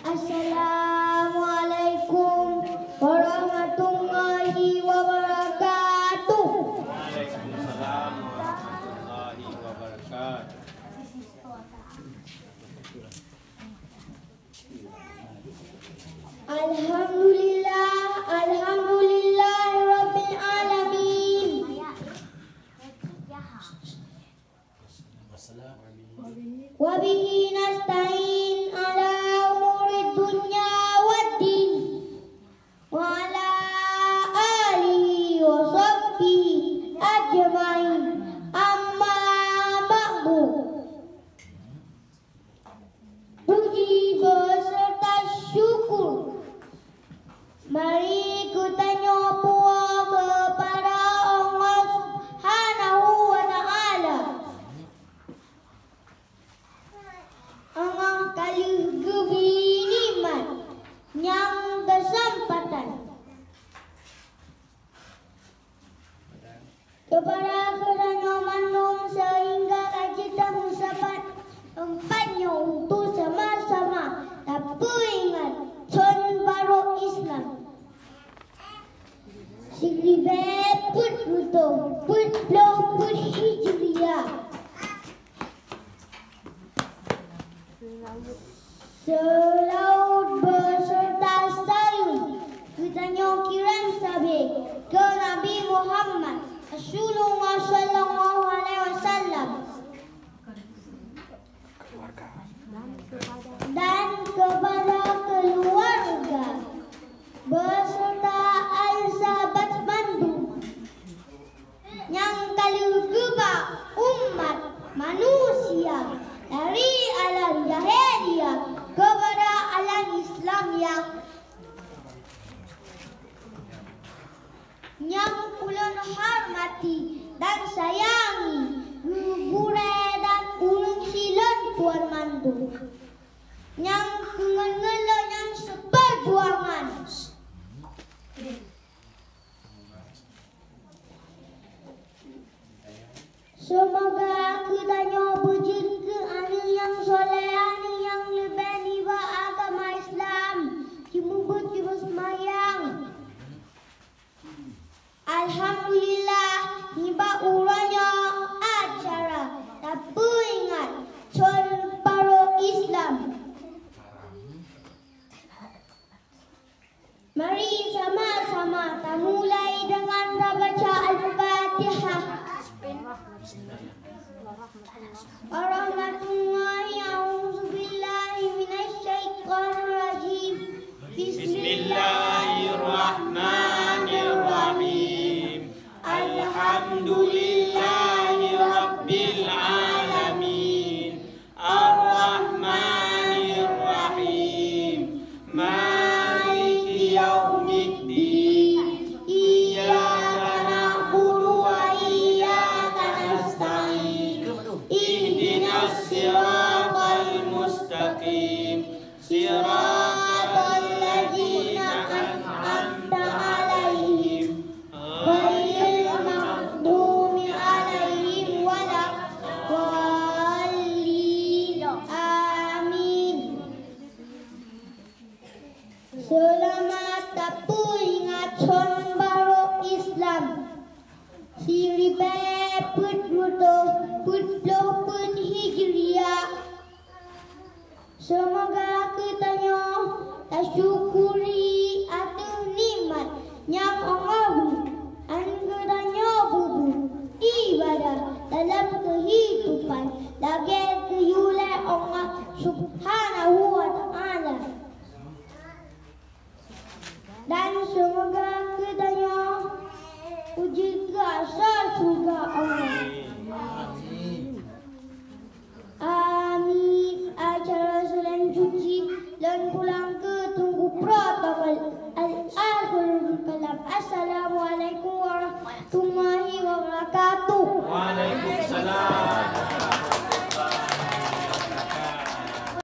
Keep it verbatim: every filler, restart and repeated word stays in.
Assalamualaikum warahmatullahi wabarakatuh. Waalaikumsalam warahmatullahi wabarakatuh. Alhamdulillah, alhamdulillahirabbil alamin. Wa bihi nasta'in ala umurid dunya waddin. Wa ala alihi wa sahbihi ajmain. Amma ba'du. Puji beserta syukur. Mari geutanyoe puwoe keupada Allah Subhanahu wa Ta'ala. Allah ka lheueh geubri nikmat nyang keuseumpatan keupada geutanyoe mandum seuhingga ka jeuet tameusapat teumpat nyoe untuk sama-sama tapeuingat thon barô Islam. Siribèe peuet reutôh peuet ploh peuet Hijriah. Seulaweuet beserta saleuem geutanyoe kirém sabe keu Nabi Muhammad Rasulullah sallallahu alaihi wasallam. Dan keupada keuluwarga beserta ahli sahabat mandum nyang ka lheueh geuba umat manusia dari alam jahiliyah keupada alam Islam nyang Nyang ulôn hormati dan sayangi gurée dan ureuëng silôn tuan mandum nyang keungeut-ngeut lôn nyang seupeujuangan. Seumoga geutanyoe beujeuet keu aneuëk nyang soleh, aneuëk nyang leubeh nibak agama Islam, jimubuet jibeuseumayang. Alhamdulillah, nibak uroe nyoe acara tapeuingat thon barô Islam. Mari sama-sama tamulai dengan tabaca Al-Fatihah. Warahmatullahi, a'udzubillahi minasyaitonirrajim. Bismillahirrahmanirrahim. Alhamdulillahi rabbil alamin. Arrahmanirrahim. Maliki yaumiddin. Iyyaka na'budu wa iyyaka nasta'in. Ihdinas siratal mustaqim. Siratal ladzina an'amta 'alaihim, ghairil maghdubi 'alaihim waladdallin. Amin. Seulamat tapeuingat thon barô Islam. Siribèe peuet reutôh peuet ploh peuet Hijriah. Seumoga geutanyoe tasyukuri ateueh nikmat nyang Allah bri, 'an geutanyoe peubuet ibadah dalam keuhidupan lagèe geuyue lé Allah Subhanahu wa Ta'ala. Dan seumoga geutanyoe jeuet keu asoe syeuruga Allah. Amin. Acara selanjutnya lôn pulang keu teungku protokol. Al-akhirul kalam. Assalamualaikum